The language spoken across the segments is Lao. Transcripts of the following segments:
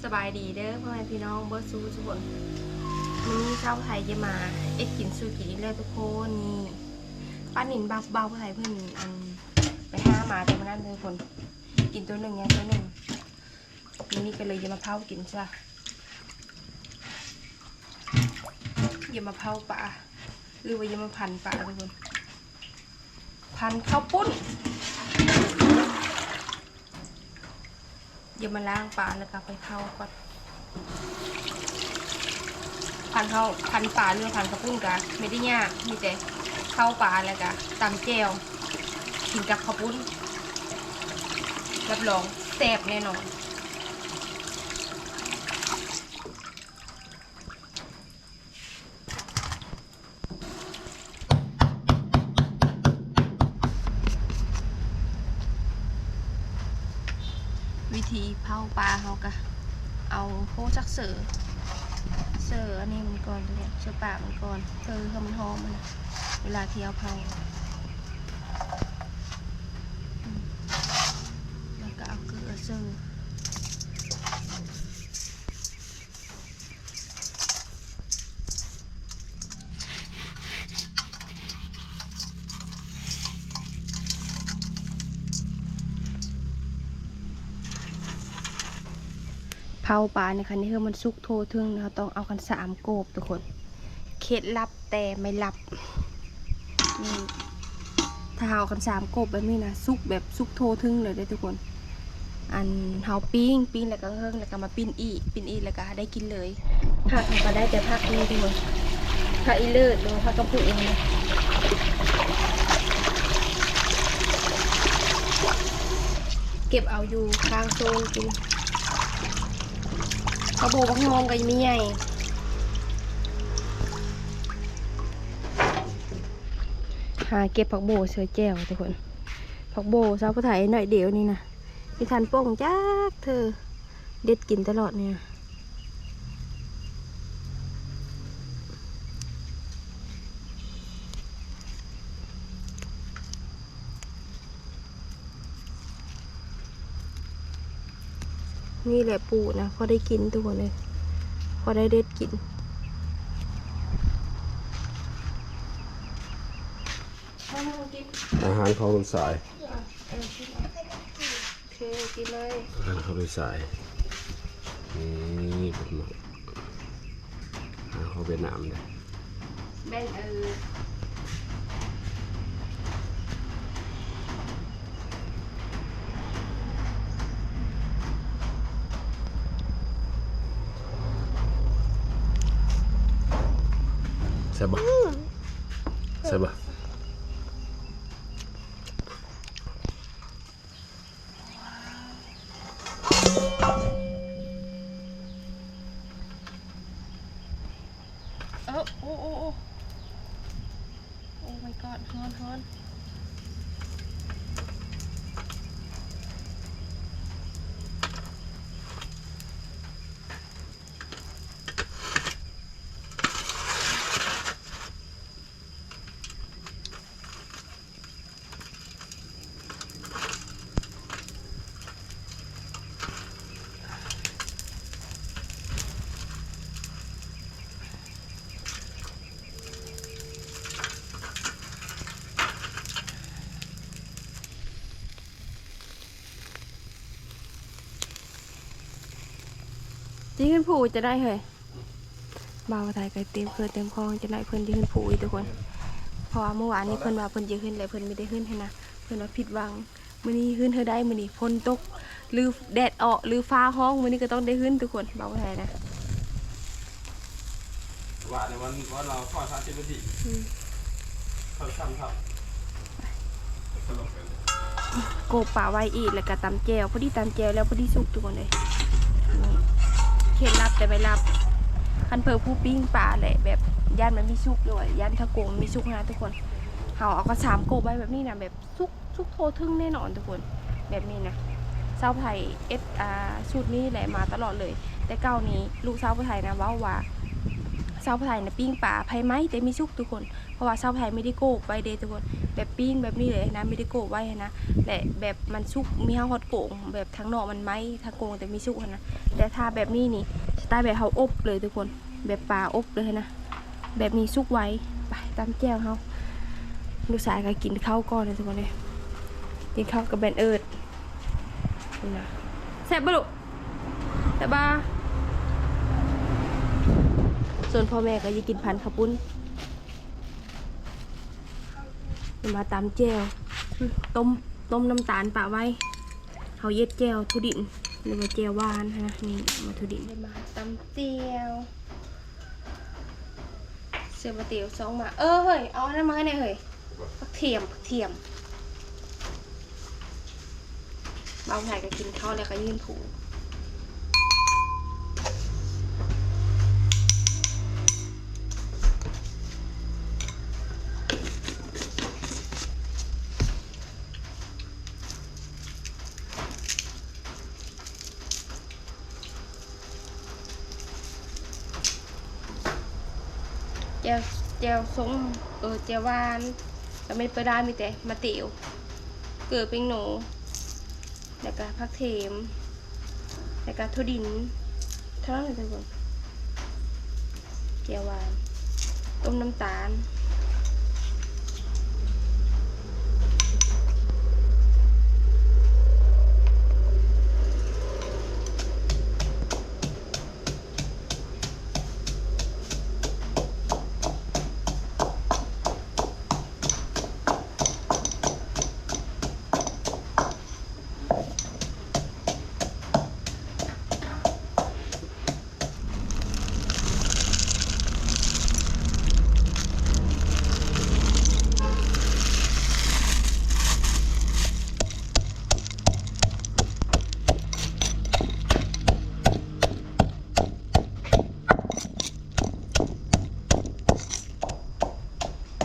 ສະບາຍດີເດີພໍ່ແມ່ພີ່ນ້ອງເບິດສູ່ທຸກຄົນ. ມື້ນີ້ສາວໄທຈະມາເຮັດກິນສູ່ກິນອີກແລ້ວທຸກຄົນ. ນີ້ ປານິນ ບ່າວ ບ່າວໄທເພິ່ນ ອັນ ໄປຫາມາແຕ່ມື້ນັ້ນເດີທຸກຄົນ. ກິນໂຕໜຶ່ງ ຍັງໂຕໜຶ່ງ. ມື້ນີ້ກໍເລີຍຈະມາເຜົາກິນຊະ. ຈະມາເຜົາປາ ຫຼືວ່າຈະມາພັນປາທຸກຄົນ. ພັນເຂົ້າປຸ້ນ. ດຽວມາລ້າງປາແລ້ວກໍໄປເຜົາກ່ອນ. ພັນເຂົ້າ ພັນປາ ຫຼືວ່າພັນເຂົ້າປຸ້ນກະບໍ່ໄດ້ຍາກ ມີແຕ່ເຜົາປາແລ້ວກະຕຳແຈ່ວ ກິນກັບເຂົ້າປຸ້ນ ຮັບຮອງແຊບແນ່ນອນ. ວິທີເຜົາປາເຮົາກະເອົາໂຄຈັກເສີ ເສີອັນນີ້ມັນກ່ອນ ເສີປາກມັນກ່ອນ ເພື່ອໃຫ້ມັນຫອມຫັ້ນນະ ເວລາທີ່ເຮົາເຜົາ. ແລ້ວກະເອົາເກືອເສີ. ເຜົາປານີ້ ຄັນຢາກໃຫ້ມັນສຸກທົ່ວເຖິງ ເຮົາຕ້ອງເອົາກັນສາມໂກບທຸກຄົນ. ເຄັດລັບແຕ່ໄມ່ລັບ ນີ້ ຖ້າເຮົາເອົາກັນສາມໂກບແບບນີ້ນະ ສຸກແບບສຸກທົ່ວເຖິງເລີຍເດ້ທຸກຄົນ. ອັນເຮົາປີ້ງ ປີ້ງແລ້ວກໍເຫິງ ແລ້ວກໍມາປີ້ນອີກ ປີ້ນອີກແລ້ວກໍໄດ້ກິນເລີຍ. ຜັກເຮົາກໍໄດ້ແຕ່ຜັກນີ້ທຸກຄົນ ຜັກອີເລີດ ຫຼືວ່າຜັກກະປຸງນີ້ ເກັບເອົາຢູ່ຂ້າງໂຊນກິນ. ຜັກບົວ ຜັກຫອມກໍມີໃຫຍ່. ຫາເກັບຜັກບົວໃສ່ແຈ່ວທຸກຄົນ. ຜັກບົວສາວຜູ້ໄທໜ້ອຍດຽວນີ້ນະ ບໍ່ທັນປົ່ງຈັກເທື່ອ ເດັດກິນຕະຫຼອດນີ້ນະ. ນີ້ແຫຼະປູນະ ພໍໄດ້ກິນທຸກຄົນເອີຍ ພໍໄດ້ເດັດກິນ. ອາຫານຂອງລຸງສາຍ. ເອີ ກິນເອົາ ໂອເຄ ກິນເລີຍ. ອາຫານຂອງລຸງສາຍ ນີ້ເປັນໝາກ ອາຫານຂອງຫວຽດນາມເດ້. ແມ່ນ ເອີ ແຊບບໍ່? ອືມ ແຊບບໍ່? ເອີ ໂອ້ ໂອ້ ໂອ້ Oh my god ຮ້ອນ ຮ້ອນ. ຊິຂຶ້ນພູຈະໄດ້ເຮີ້ຍ. ບ່າວໄທກໍເຕັມເຄື່ອງເຕັມຂອງ ຈັກໜ້ອຍເພິ່ນຈະຂຶ້ນພູອີກທຸກຄົນ. ເພາະວ່າມື້ວານນີ້ເພິ່ນວ່າເພິ່ນຈະຂຶ້ນ ແລະ ເພິ່ນບໍ່ໄດ້ຂຶ້ນຫັ້ນນະ ເພິ່ນວ່າຜິດຫວັງ. ມື້ນີ້ຂຶ້ນເທື່ອໃດ ມື້ນີ້ຝົນຕົກ ຫຼື ແດດອອກ ຫຼື ຟ້າຮ້ອງ ມື້ນີ້ກໍຕ້ອງໄດ້ຂຶ້ນທຸກຄົນ ບ່າວໄທນະ. ວ່າໃນວັນ ວັນລາວ ສາມສິບນາທີ ອືມ ເຂົາຊ້ຳທັບ. ໂກບປາໄວ້ອີກ ແລ້ວກໍຕຳແຈ່ວ ພໍດີຕຳແຈ່ວແລ້ວພໍດີສຸກທຸກຄົນເອີຍ. ນີ້ເຄັດລັບແຕ່ໄມ່ລັບ ຄັນເຜີຜູ້ປີ້ງປາແຫຼະ ແບບຢ້ານມັນມີສຸກ ຫຼືວ່າຢ້ານຖ້າໂກບມັນມີສຸກນະທຸກຄົນ ເຮົາເອົາກະສາມໂກບໄວ້ແບບນີ້ນະ ແບບສຸກ ສຸກທົ່ວເຖິງແນ່ນອນທຸກຄົນ. ແບບນີ້ນະ ສາວຜູ້ໄທເຮັດ ອ່າ ສູດນີ້ແຫຼະມາຕະຫຼອດເລີຍ ແຕ່ເກົ່ານີ້ ລູກສາວຜູ້ໄທນະເວົ້າວ່າ ສາວຜູ້ໄທນະປີ້ງປາໄຟໄໝ້ແຕ່ມີສຸກທຸກຄົນ. ເພາະວ່າຊາວໄທມີໄດ້ໂກບໄວ້ເດ້ທຸກຄົນ ແບບປີ້ງແບບນີ້ເລີຍນະ ມີໄດ້ໂກບໄວ້ຫັ້ນນະ ແລະ ແບບມັນສຸກ ມີເຮົາຮອດໂກງ ແບບທາງນອກມັນໄໝ້ ທາງໂກງແຕ່ມີສຸກຫັ້ນນະ ແຕ່ຖ້າແບບນີ້ນີ້ ສະໄຕລ໌ແບບເຮົາອົບເລີຍທຸກຄົນ ແບບປາອົບເລີຍຫັ້ນນະ ແບບນີ້ສຸກໄວ. ໄປຕຳແຈ່ວເຮົາ ລູກຊາຍກໍກິນເຂົ້າກ່ອນເດີທຸກຄົນເດີ ກິນເຂົ້າກັບແບນເອີດ ນີ້ນະ ແຊບບໍ່ລູກ? ແຊບບໍ່? ສ່ວນພໍ່ແມ່ກໍຢາກກິນພັນເຂົ້າປຸ້ນ. ມາຕຳແຈ່ວ ຕົ້ມ ຕົ້ມນ້ຳຕານປະໄວ້ ເຮົາເຮັດແຈ່ວຖົ່ວດິນ ຫຼືວ່າແຈ່ວຫວານຫັ້ນນະ ນີ້ມາຖົ່ວດິນ ໄດ້ມາຕຳແຈ່ວ ເສືອມາເຕວຊອງມາ ເອີ ເຮີ້ຍ ເອົາອັນນັ້ນມາໃຫ້ແດ່ເຮີ້ຍ ຜັກທຽມ ຜັກທຽມ. ບ່າວໄທກໍກິນເຂົ້າແລ້ວກໍຍື່ນຜູ ແຈ່ວ ແຈ່ວສົ້ມ ເອີ ແຈ່ວຫວານ ກໍມີປາດາ ມີແຕ່ມາເຕວ ເກືອ ແປ້ງໂນ ແລ້ວກະຜັກເທມ ແລ້ວກະຖົ່ວດິນ ເທົ່ານັ້ນແຫຼະທຸກຄົນ ແຈ່ວຫວານ ຕົ້ມນ້ຳຕານ.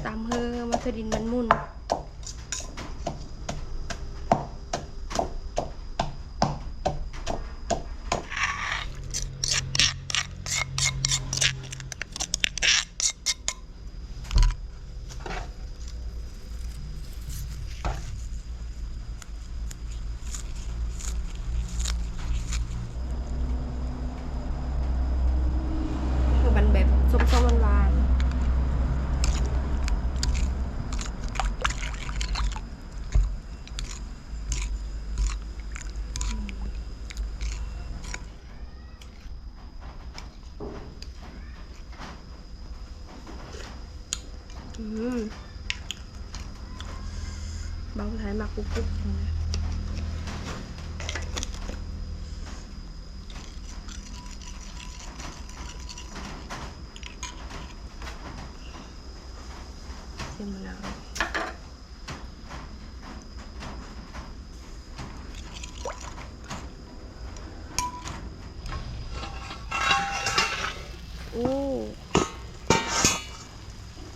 ຕຳເຮີ ມາເທື່ອດິນມັນໝຸ່ນ. ຄືມັນແບບສົ້ມໆ ຫວານໆ. ອືມ ບ່າວໄທມັກກຸບໆ ເຕັມມະນາວ. ໂອ້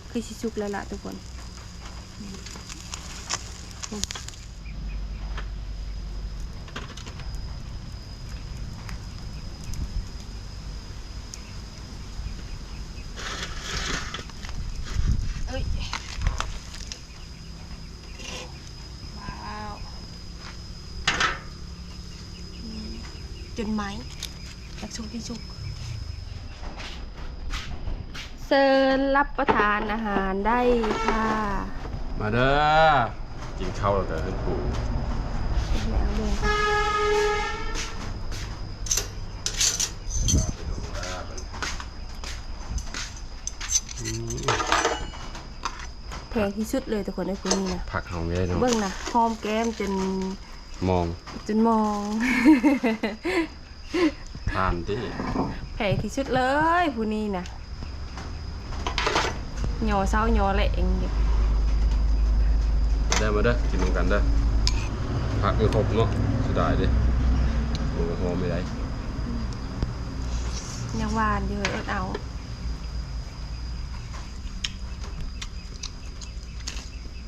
ຄືຊິສຸກແລ້ວລະທຸກຄົນ. ເອີຍ ວ້າວ ຈົນໄໝ້ ຈັກສຸກບໍ່ສຸກ. ເຊີນຮັບປະທານອາຫານໄດ້ຄ່ະ. ມາເດີ ກິນເຂົ້າແລ້ວກໍຂຶ້ນພູ. ແພງທີ່ສຸດເລີຍທຸກຄົນເອີຍ ຜູ້ນີ້ນະ ຜັກຫອມເດ້ເນາະ. ເບິ່ງນະ ຫອມແກ້ມຈົນມອງ ຈົນມອງ. ທ່ານຕິ ແພງທີ່ສຸດເລີຍຜູ້ນີ້ນະ ຍໍເຊົ້າຍໍແລງເດ. ມາເດີ ມາເດີ ກິນນຳກັນເດີ. ຜັກບໍ່ຄົບເນາະ ເສຍດາຍເດ ບໍ່ຫອມໄດ້. ຍັງຫວານຢູ່ ເອີດເອົາ.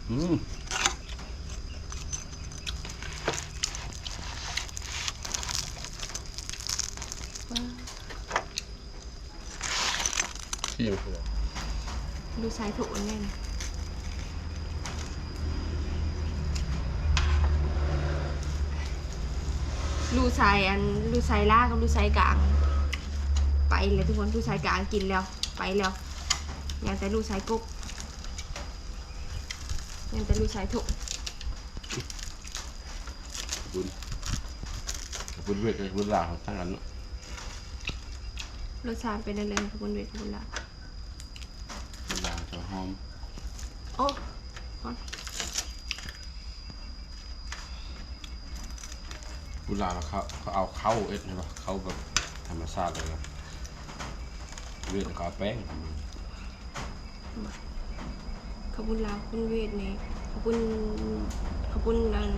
ອືມ. ຊີມເທື່ອ. ລູກຊາຍໂຖອັນນັ້ນ ລູກຊາຍອັນ ລູກຊາຍຫຼ້າກັບລູກຊາຍກາງ ໄປແລ້ວທຸກຄົນ. ລູກຊາຍກາງກິນແລ້ວ ໄປແລ້ວ ຍັງແຕ່ລູກຊາຍກົກ ຍັງແຕ່ລູກຊາຍໂຖ. ບຸນ ບຸນເວດກັບບຸນລາວຕ່າງກັນເນາະ. ລົດຊາດເປັນແນວໃດ ບຸນເວດກັບບຸນລາວ? ບຸນລາວຈະຫອມ. ໂອ້ ຮ້ອນ. ບຸນລາວເຂົາ ເຂົາເອົາເຂົ້າເຮັດ ເຫັນບໍ່? ເຂົ້າແບບທຳມະຊາດເລີຍ. ເວດເຂົາເອົາແປ້ງ. ເຂົ້າປຸ້ນລາວ ປຸ້ນເວດນີ້ ເຂົ້າປຸ້ນ ເຂົ້າປຸ້ນອັນ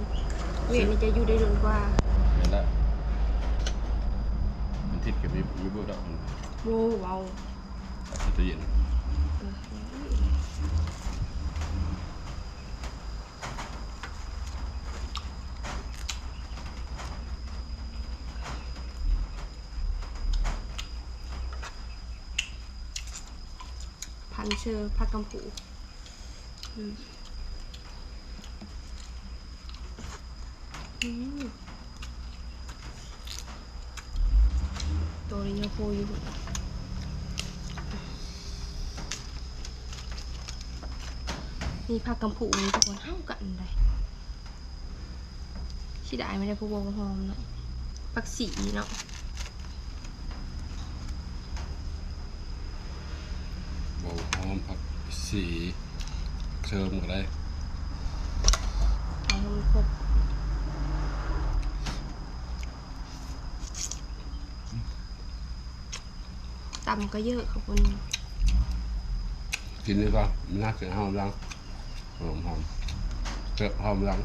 ເວດນີ້ຈະຢູ່ໄດ້ດົນກວ່າ. ແມ່ນແລ້ວ ມັນທິດກັນມີ ມີບໍ່ດອກ. ໂອ້ ເວົ້າ ໃສ່ຕູ້ເຢັນ. ເອີ ພັນເຊີ ຜັກກຳພູ. ອືມ ອືມ ໂຕນີ້ຍັງຟູຢູ່. ມີຜັກກຳພູນີ້ທຸກຄົນ ເຮົາກັນໄດ໋. ຊິໄດ້ໄໝ ຜູ້ບໍ່ຫອມເນາະ ຜັກຊີເນາະ. ບໍ່ຫອມ ຜັກຊີ ເສີມກໍໄດ້ ເອົາໃຫ້ມັນຄົບ. ຕຳກໍເຍີະຂອບຄຸນ. ກິນນີ້ກໍໜ້າຈະຫອມຫຼັງ ຫອມ ຫອມ ເຈັບຫອມຫຼັງ.